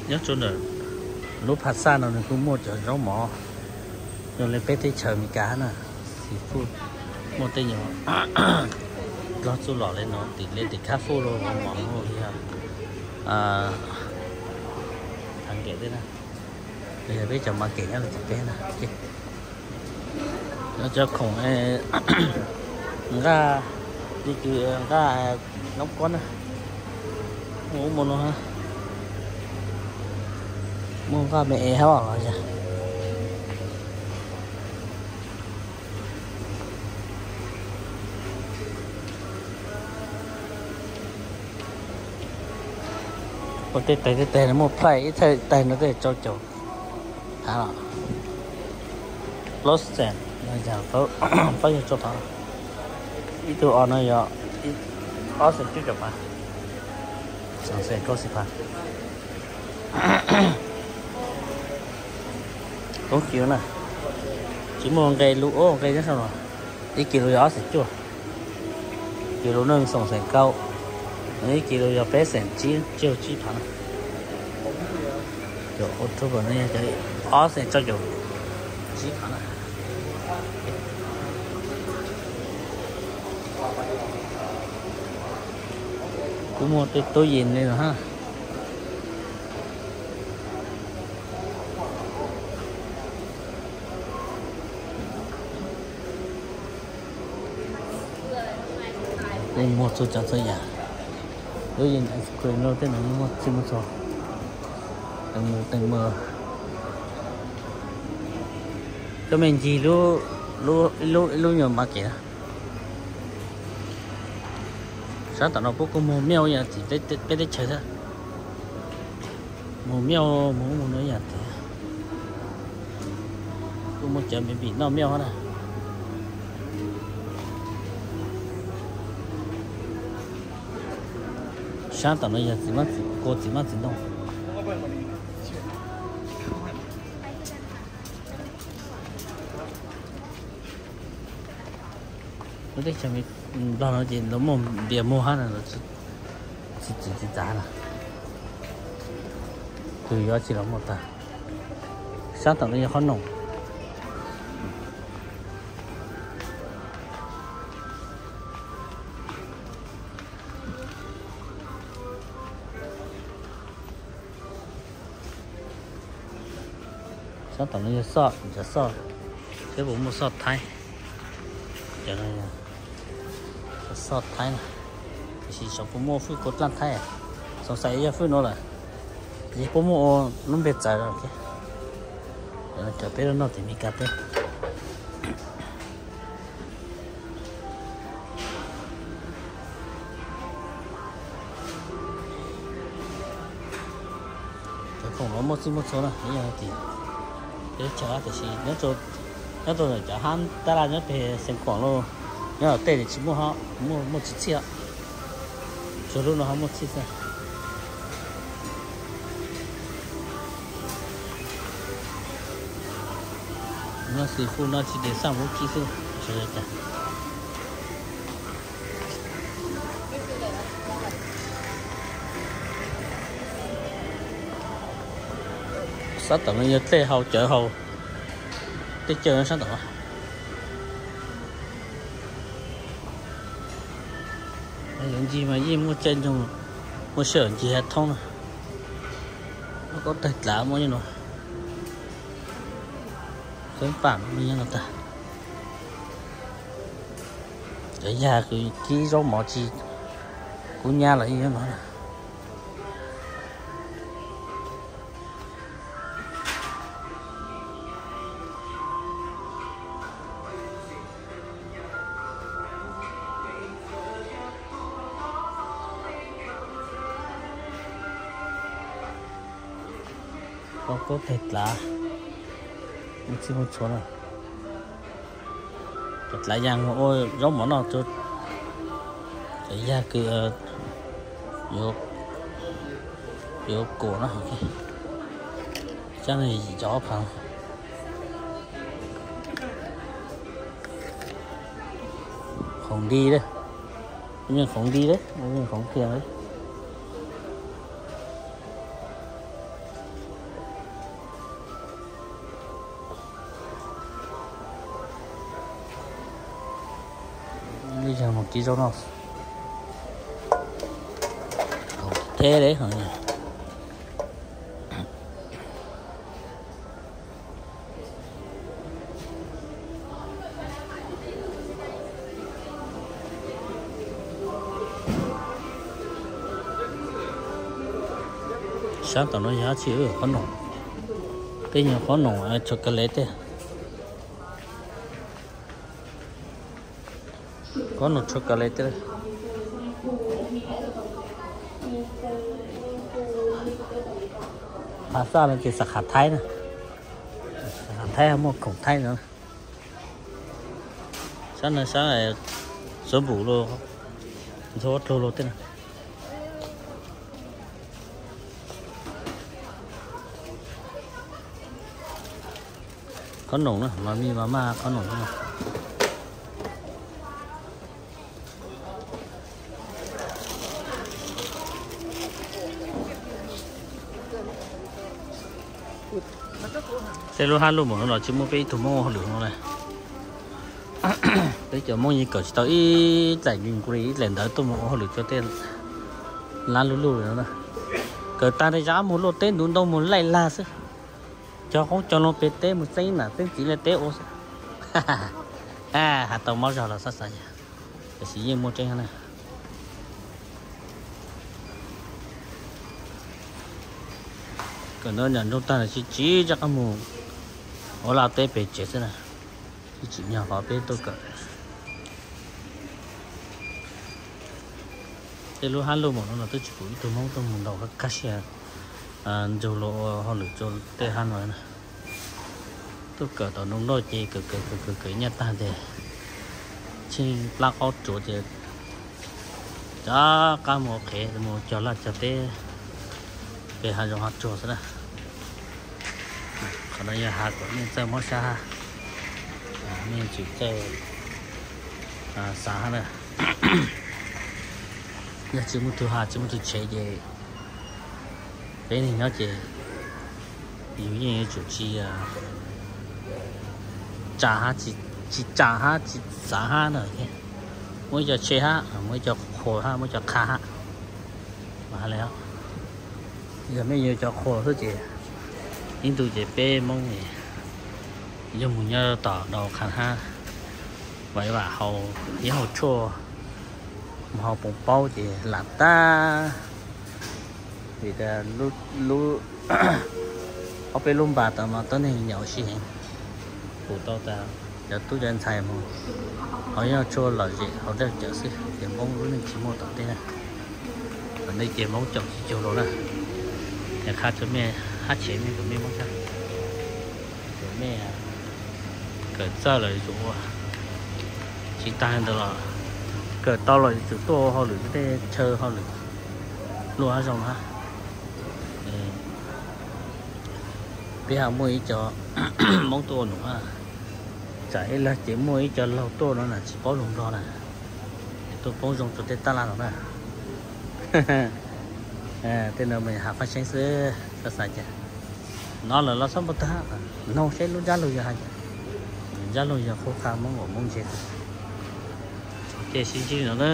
Nyob rau ntawm lub Pha Xaj no nws kuj muaj cov zaub mov zoo li peb teb chaws Amelikas na, xi fuj, muaj tej nyuag nplog txuj lom li no tim li tim khab fuj los mov li yog thav nkem tej na, los yog peb cov mas kem nyob li tim peb na. Cov khoom nqaj, li kws nqaj noob kuab na, muaj ub muaj no, muaj nqaj me es hab os. Ua tej tais tej tais no muaj price, ib txhais tais no tej rau caum thav los, plaub xees, plaub yog rau thav. Ib tug os no yog ob xees cuaj caum phav, xees kaub xib phav. Koob kiv na, tsis muaj nqe lus, nqe nyob saum no. Ib kis lus yog ob xees cuaj, kis lus no xees kaub, ib kis lus yog peb xees tsib, tsib phav na. Cov October no yog cov ob xees rau caum tsib phav na. Kuj muaj tej tub yees li no hab. Kuj muaj txhua tsav txhua yam, tub yees, ice cream no tej no muaj txhij muaj txhua. Teem mws, teem mws, cov me ncig lub, ib lub nyuag market na. Sab tom no puab kuj muag milk ib yam tim peb teb chaws thiab. Muag milk, muag ub muag no ib yam tiag. Kuj muaj cov me npim noj milk hab na. Sab tom no yog txiv mab txiv, kua txiv mab txiv ntoo. Lub teb chaws Nplog no ces lawv muaj npias muag hab na, txiv txiv txiv txav na. Kws yuav tsi los muaj tag. Sab tom no yog qhob noom. Sab tom no yog xoj, cov xoj, seb puas muaj xoj Thaib. Cov xoj Thaib na, tiam sis xyov puas muaj fwj kua dlaaj Thaib, xoov xais yog fwj nuav lawm, yog puab muaj ua lub npe txawv lawm. Cov peb lub noj tim Meskas teb. Cov khoom no muaj txhij muaj txhua na, yog tim teb chaws, tiam sis nyob rau cov hab tab laj nyob peg Xeev Khuam lauj, nyob tom tej tsis muaj, muaj tsis txhij, tsuas lub no ho muaj txhij xwb. Noj seafood no tsis des xaj mus lub kib xwb, tsis ua cas. Sab tom no yog dlej haus cawv haus, tej cawv sab tom no. Yuav ncig mas yeej muaj caij nyoog, muaj sij hawm ncig thoob na. Muaj kaub tawg dlav muaj nyob no, xeeb pam muaj nyob no tag. Cov yag kws kib zaub mov tsis kub nyab los yeej nyob no. Kaub teg dlav, muaj txhij muaj txhua na. Cov dlav yag ua zaub mov noj, cov yag kws yuav kuam na. Sab no yim caum ob phav. Khoom nti, khoom nti, khoom qhia. Khoom nti, khoom qhia. Tsis zoo no. Theb li. Sab tom no yog dab tsi? Qhob noom. Tej nyuag qhob noom chocolate tej. Qhob noom chocolate tej. Phav xaj no ces xav khav Thaib na. Xav khav Thaib muaj khoom Thaib no. Sab no sab xuab npum los, ntxhua dluag los tej no. Qhob noom na, mas mij mas maj qhob noom no. Tej lub hab luj mus no los tsis muaj peb ib tug Hmoob ua hauj lwm no li. Peb cov Hmoob yeej kawm tsis tau ib dlaim nkuj li ib dlaim ntawv tuaj mus ua hauj lwm rau tej lab luj luj li no na. Kawm tag li zab mus luaj teb ntuv ntoo mus laij lag xwb. Cog qoob cog loo pem teb mus txeeb nam txeeb txiv li teb ua xwb. Has tau mob zog los xav xav, tiam sis yeej muaj tseeb na. Kawm ntawv nram nroog tag los tsis tsim rov qab mus ua laj teb pem tsev xwb na. Tsis tsim nyog qhov peb tuaj kawm. Tej lub hab luj mus no los twb tsis pum ib tug Hmoob tuaj mus ntaus kaj siab ntsug los ua hauj lwm rau tej hab no na. Tuaj kawm tom nroog nroj ces kawm kawm kawm kawm kawm nyaj tag ces tsheej plab qaub tsuav ces rov qab mus qhev mus cog laj cog teb pem hav zoov hav tsuag xwb na. Qhov no yog hav kom nej txawj mob sab hab, nej tsis txawj xav hab na. Yog tsis muaj tug hav tsis muaj tug tshev ces peb neeg nyob ces yus yeej yuav tsum tsis tsam hab, tsis tsam hab tsis xav hab na thiab. Muaj ib co tshev hab, muaj ib co qhuas hab, muaj ib co qha hab. Mas li yog mej yuav cov qhuas xwb ces ib ntu ces peb Hmoob yuav mus nyob tom dau qha hab, vam vam hau, yuav hau tshuaj mus hau poom paub ces lam tag. Vim tias lub ob peb lub npas tod mas tuab neeg nyaum ua si heev, pum tau tas cov tub cov ntxhais mus hau ib tshuaj lom zem hau dawb cawv xwb ces Hmoob lub neej tsis muaj tom ntej na. Tom ntej ces Hmoob caum tsis cuag luag na. Es qha rua mej hab tshev mej kom mej Hmoob txhab, kom mej kawm txawj los yuav tsum ua, tsis tag li ntawd los kawm tau los yuav tsum tuaj ua hauj lwm tej chaw hauj lwm luaj hab zoo hab. Peb ho muaj ib co Hmoob tuaj ua num, tsam ib leeg ces muaj ib co laug tuaj no na tsis paub lus Nplog na, es tuaj poob zoo rau tej tab laj no na. Tej no mas has fab seeb xwb, xav xav cas no lawm los xob npau tag, noog seb lub ntsab lug yog has cas. Ntsab lug yog qhub qha Hmoob uas Hmoob ntse. Ces sib ntsib no na.